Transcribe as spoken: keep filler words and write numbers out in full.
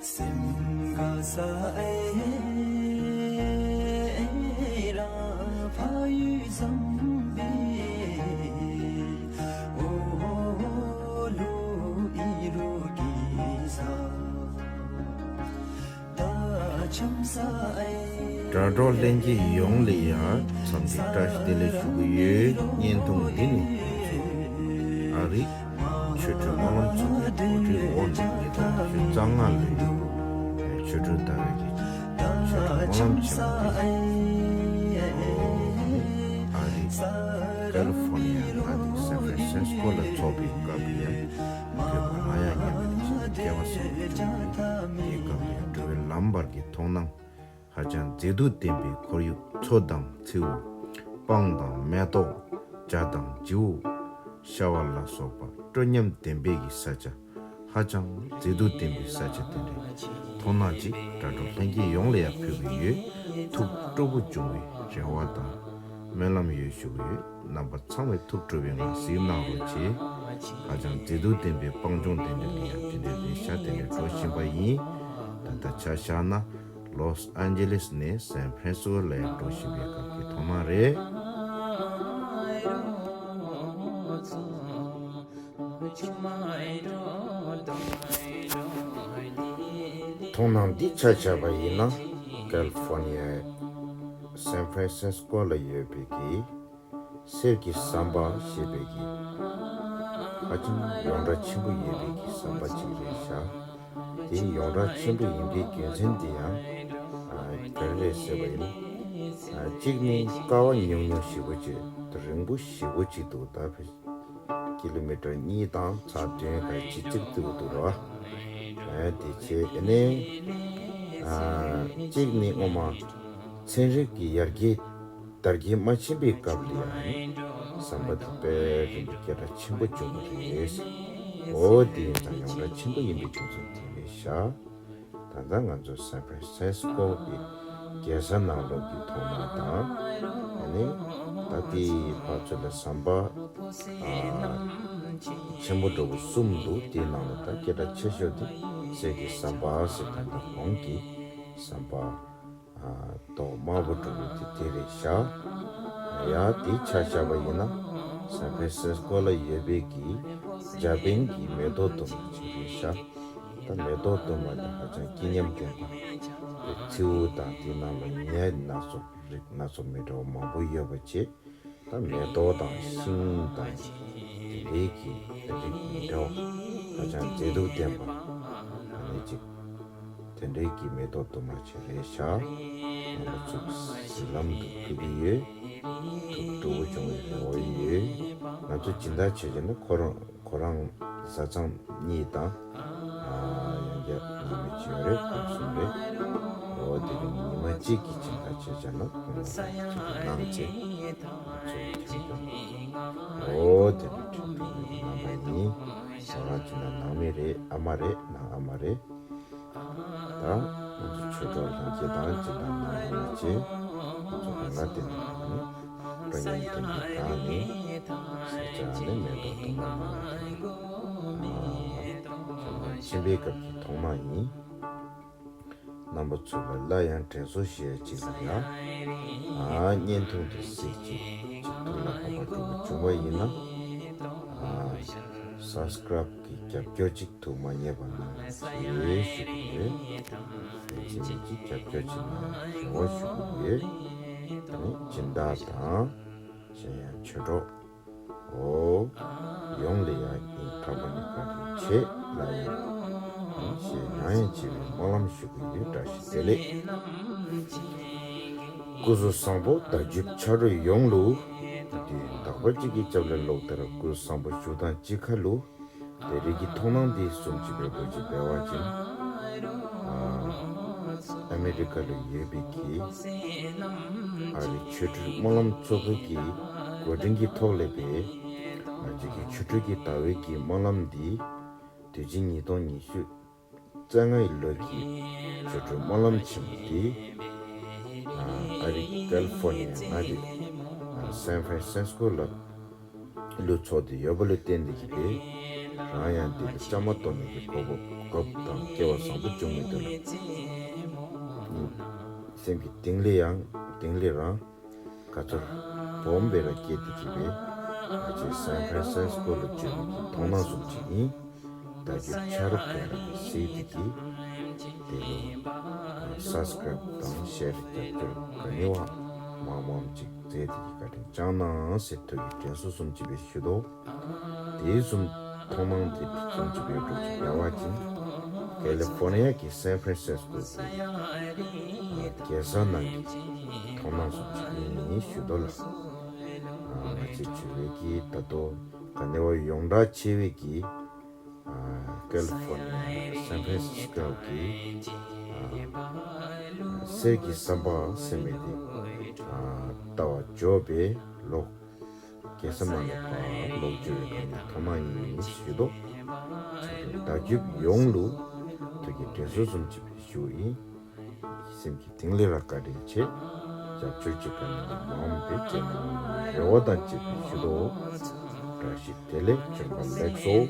སེམས་དགའ་ས་ཨེ་ར་ཕ་ཡུལ་བཟང་པོའི་འོ་ལུ་ཨི་རུ་ཀི་ས་ད་ཆམ་ས་ཨེ། དྲ་གྲོགས་ལྷན་རྒྱས་ཡོངས་ལ་ཡང་འཚམས་འདྲི་བཀྲ་ཤིས་བདེ་ལེགས་ཞུ་གི་ཡོད། བརྙན་ཐུང་འདི་ནི་ང་ཚོ་ཨ་རི་ཆོས་སྒྲོན་སྨོན་ལམ་ཚོགས་པའི་གོ་སྒྲིག་འོག་ནས་ཉིས་སྟོང་ཉི་ཤུ་རྩ་ལྔ་ལོའི་ཆོས་སྒྲོན་ཟླ་བའི་གི་ཆོས་སྒྲོན་སྨོན་ལམ་ཆེན་མོ་དེ་ཨ་རི་ཀ་ལི་ཧྥོར་ནི་ཡ་མངའ་སྡེ་སན་ཧྥ་རན་སིས་ཀོ་ལ་ཚོགས་པའི་སྐབས་ལ་ཡང་བོད་པ་ལ་ཡང་ཉམས་ལེན་བྱེད་སྐལ་བ་བཟང་པོ་བྱུང་ཡོད། དེའི་སྐབས་ལ་ཡང་འགྲོ་བའི་ལམ་བར་གྱི་མཐོང་སྣང་ཧ་ཅང་མཛེས་སྡུག་ལྡན་པའི་ཁོར་ཡུག་མཚོ་དང་མཚེའུ། སྤང་དང་མེ་ཏོག་ཇ་དང་བྱིའུ། ཤ་བ་ལ་སོགས་པ་སྤྲོ་ཉམས་ལྡན་པའི་གི་ས་ཆ། ཧ་ཅང་མཛེས་སྡུག་ལྡན་པའི་ས་ཆ་དེ་འདྲའི་མཐོང་སྣང་ཅིག་དྲ་གྲོགས་ལྷན་རྒྱས་ཡོངས་ལ་ཡང་ཕུལ་གྱི་ཡོད། ཐུགས་སྤྲོ་པོ་བྱུང་བའི་རེ་བ་དང་སྨོན་ལམ་ཡོད་ཞུ་གི་ཡོད། རྣམ་པ་ཚང་མས་ཐུགས་སྤྲོ་བའི་ངང་གཟིགས་གནང་རོགས་གྱིས། ཧ་ཅང་མཛེས་སྡུག་ལྡན་པའི་སྤང་ལྗོངས་དེ་འདྲ་ལ་ཡང་དེ་འདྲའི་རེ་བཞག་དེ་འདྲ་འགྲོ་བཞིན་པ་ཡིན། ད་ལྟ་ཆ་བཞག་ན་ལོས་ཨན་ཇེ་ལིས་ནས་སན་ཧྥ་རན་སི་སྐོ་ལ་ཡང་འགྲོ་བཞིན་པའི་སྐབས་ཀྱི་མཐོང་སྣང་རེད། མཐོང་སྣང་འདི་ཆ་བཞག་པ་ཡིན་ན་ཀལ་ཧྥོར་ནི་ཡའི་སན་ཧྥ་རན་སིས་ཀོ་ལ་ཡོད་པའི་གི་གསེར་གྱི་ཟམ་པ་ཞེས་པའི་གི་ཧ་ཅང་ཡོངས་གྲགས་ཆེན་པོ་ཡོད་པའི་གི་ཟམ་པ་ཅིག་རེད་ཤག་དེ་ཡོངས་གྲགས་ཆེན་པོ་ཡིན་པའི་རྒྱུ་མཚན་དེ་ཡང་ཨ་ག་རེ་རེད་ཟེར་བ་ཡིན་ན། ཨ་གཅིག་ནི་ཀ་བ་ཉུང་ཉུང་ཞེ་པོ་ཅིག་རིང་པོ་ཞེ་པོ་ཅིག་འདུག་ད་ཕེ་ཀི་ལོ་མི་ཊར་གཉིས་དང་ཚེག་བདུན་ག་ཅིག་ཅིག་འདུག་འདུག་ར། ཨ་དེ་བྱས་ཨ་ནི་ཨ་གཅིག་ནི་ངོ་མ་ཚན་རིག་གི་ཡར་རྒྱས་དར་རྒྱས་མ་ཕྱིན་པའི་སྐབས་ལ་ཡང་ཟམ་པ་དེ་དཔེ་རིང་པོ་སྐད་གྲགས་ཆེན་པོ་བྱུང་བ་རེད། འོ་དེ་ཡིན་ཙང་ཡོངས་གྲགས་ཆེན་པོ་ཡིན་པའི་རྒྱུ་མཚན་དེ་རེད་ཤག་ད་ལྟ་ང་ཚོ་སན་ཧྥ་རན་སིས་ཀོ་གི་རྒྱལ་ས་ནང་ལོགས་ཀྱི་མཐོང་སྣང་དང་། ཨ་ནི་ད་ལྟའི་ཕར་ཚུར་ལ་ཟམ་པ་ཨ་ཆེན་པོ་འདྲ་པོ་གསུམ་འདུག་དེའི་ནང་ལ་ད་སྐད་གྲགས་ཆེ་ཤོས་དེ་གསེར་གྱི་ཟམ་པ་ཟེར་དེ་འདྲ་གོང་གི་ཟམ་པ་ཨ་མདོག་དམར་པོ་འདྲ་པོ་དེ་དེ་རེད་ཤག་ཡ་དེ་ཆ་བཞག་པ་ཡིན་ན་སན་ཧྥ་རན་སིས་ཀོ་ལ་ཡོད་པའི་གི་འཇར་པན་གྱི་མེ་ཏོག་ལྡུམ་ར་ཅིག་རེད་ཤག་ད་མེ་ཏོག་ལྡུམ་ར་དེ་ཧ་ཅང་སྐྱིད་ཉམས་ལྡན་པ། དེ་མཚེའུ་དང་དེའི་ནང་ལ་ཉ་སྣ་ཚོགས་རིགས་སྣ་ཚོགས་མི་འདྲ་བ་མང་པོ་ཡོད་པ་བཅས། ད་མེ་ཏོག་དང་ཤིང་དང་དེ་འདྲའི་གི་རིགས་མི་འདྲ་བ་ཧ་ཅང་མཛེས་སྡུག་ལྡན་པ། ཨ་ནི་ཅིག་དེ་འདྲའི་གི་མེ་ཏོག་ལྡུམ་ར་ཅིག་རེད་ཤག་རྣམ་པ་ཚོ་གཟིགས་ལམ་དུ་ཕུལ་གྱི་ཡོད། ཐུགས་སྤྲོ་པོ་བྱུང་བའི་རེ་བ་ཡོད། ང་ཚོ་སྦྱིན་བདག་བྱས་བྱས་ན་ཁོ་རང་ཁོ་རང་བཟའ་ཚང་གཉིས་དང་། ཨ་ཡང་བསྐྱར་ནང་མི་གཅིག་རེད། ཁོང་གསུམ་རེད། འོ་དེ་རིང་ཉི་མ་གཅིག་གི་སྦྱིན་བདག་བྱས་བྱས་ན་ཁོང་རང་གཅིག་གི་ནང་བྱས། ང་ཚོ་ཁྱབ་ཁྱབ་འོ་དེ་རིང་ཁྲིད་ཐུབ་པའི་རྣམ་པ་ཡིན། ཁོ་རང་སྦྱིན་བདག་ནང་མི་རེད། ཨ་མ་རེད། ནང་ཨ་མ་རེད། ད་ང་ཚོ་ཆོས་གྲོགས་ལྷན་རྒྱས་དང་སྦྱིན་བདག་ནང་ལ་བཅས་ང་ཚོ་རང་ང་བསྟན་པའི་ནང་ནས་སྤྲོ་ཉམས་ལྡན་པའི་སྒང་ནས་ས་ཆ་ནས་མེ་ཏོག་ལྡུམ་ར་ནང་ལ་ཁྱེད་རང་ཕྱིན་པའི་སྐབས་ཀྱི་མཐོང་སྣང་ཡིན། རྣམ་པ་ཚོ་ལ་སླར་ཡང་དྲན་གསོ་ཞུ་ཡ་གཅིག་ལ་ཡ། ཨ་བརྙན་ཐུང་དེ་གཟིགས་བྱས་ཅིག་ཐུགས་ལ་བབས་པ་འདྲ་པོ་བྱུང་བ་ཡིན་ན། ཨ་སབ་སི་ཀ་རབ་ཀྱི་རྒྱབ་སྐྱོར་ཅིག་ཐུགས་མ་བསྙེལ་བ་གནང་རོགས་ཞེས་ཞུ་གི་ཡོད། ཕན་ཆད་ཀྱི་རྒྱབ་སྐྱོར་ཅིག་གནང་རོགས་ཞུ་གི་ཡོད། ཨ་ནི་སྦྱིན་བདག་དང་གཞན་ཡང་ཆོས་གྲོགས། འོ། ཡོངས་ལ་ཡང་སྙིང་ཐག་པ་ནས་བཀའ་དྲིན་ཆེ་ལ་ཡང་། ཞེས་ཡང་ཡང་བྱེ་བའི་སྨོན་ལམ་ཞུ་གི་ཡོད། བཀྲ་ཤིས་བདེ་ལེགས། སྐུ་གཟུགས་བཟང་པོ་བརྡ་བརྒྱུད་ཆ་རོགས་ཡོངས་ལུ། དུས་རྟག་པར་གཅིག་གི་སྐྱབས་ལ་ལོག་ལྟར་སྐུ་གཟུགས་བཟང་པོ་བཞུགས་དང་གཅིག་ཁར་ལུ། དེ་རིང་གི་མཐོང་སྣང་འདི་བཟུམ་ཅིག་འབད་བ་ཅིན། ཨ་མེ་རི་ཀ་ལུ་ཡོད་པའི་གི་ཨ་རི་ཆོས་སྒྲོན་སྨོན་ལམ་ཚོགས་པའི་གི་འགོ་འདྲེན་གྱི་ཐོག་ལས་པའི་ང་བཅས་ཀྱི་ཆོས་སྒྲོན་གྱི་ཟླ་བའི་གི་སྨོན་ལམ་འདི་དུས་ཆེན་ཉིས་སྟོང་ཉི་ཤུ་རྩ་ལྔའི་ལོ་གི་ཆོས་སྒྲོན་སྨོན་ལམ་ཆེན་མོ་འདི་ཨ་རི་ཀལ་ཧྥོར་ནི་ཡ་མངའ་སྡེ་སན་ཧྥ་རན་སིས་ཀོ་ལ་ལུ་ཚོགས་ཏེ་ཡོད་པ་ལུ་བརྟེན་ཏེ་གི་སྦེ་རང་ཡང་འདི་ལུ་བཅའ་མར་གཏོགས་ནི་གི་གོ་སྐབས་ གོ་སྐབས་དང་སྐལ་བ་བཟང་པོ་བྱུང་མི་འདུག་ལ། སེམས་ཀྱི་གཏིང་ལས་ཡང་གཏིང་ལས་རང་ག་ཚོད་སྦོམ་སྦེ་ར་སྐྱེས་ཏེ་གི་སྦེ་ང་བཅས་སན་ཧྥ་རན་སིས་ཀོ་ལ་འབྱོན་མི་གི་མཐོང་སྣང་བཟུམ་ཅིག་ཨིན། ད་རྒྱུ་ཆ་རོགས་ག་ར་གིས་གཟིགས་ཏེ་གི་དེ་ལུ་སབ་སི་ཀ་རའིབ་དང་ཤེར་རྒྱབ་སྐྱོར་ག་ནི་བ་མང་མང་ཅིག་མཛད་དེ་གི་བཀའ་དྲིན་བསྐྱང་གནང་ཟེར་ཐུགས་ཀྱི་དྲན་གསོ་བཟུམ་ཅིག་སྦེ་ཞུ་དོ། དེ་བཟུམ་མཐོང་སྣང་དེ་བཟུམ་ཅིག་སྦེ་འགྲོ་ཅིག་ཡ་བ་ཅིན་ཀེ་ལི་ཧྥོར་ནི་ཡ་གི་སན་ཧྥ་རན་སིས་ཀོ་གི་རྒྱལ་ས་ནང་གི་མཐོང་སྣང་བཟུམ་ཅིག་ཨིན་ཞུ་དོ་ལགས། ང་བཅས་ཆོས་ལུགས་ཀྱི་ད་ལྟོ་ག་ནི་བ་ཡོངས་གྲགས་ཆེ་བའི་གི་ཨ་ཀེ་ལི་ཧྥོར་ནི་ཡ་སན་ཧྥ་རན་སིས་ཀོ་གི་ཨ་གསེར་གྱི་ཟམ་པ་ཟེར་མི་དེ་ཨ་ལྟ་བར་འབྱོར་བའི་ལོ། རྒྱལ་ས་མ་ལུས་པ་ལོག་འགྱོ་བའི་གང་གི་མཐོང་སྣང་ཨིན་ཞུ་དོ། བདག་རྒྱུད་ཡོངས་ལུ་ཐུགས་ཀྱི་དྲན་གསོ་བཟུམ་ཅིག་སྦེ་ཞུཝ་ཨིན། སེམས་ཀྱི་གཏིང་ལས་ར་བཀའ་དྲིན་ཆེ། རྒྱབ་སྐྱོར་ཅིག་ག་ནི་མང་མང་སྦེ་བྱེད་གནང་རེ་བ་དང་བཅས་པའི་ཞུ་དོ། བཀྲ་ཤིས་བདེ་ལེགས། བྱོན་པ་ལེགས་སོ།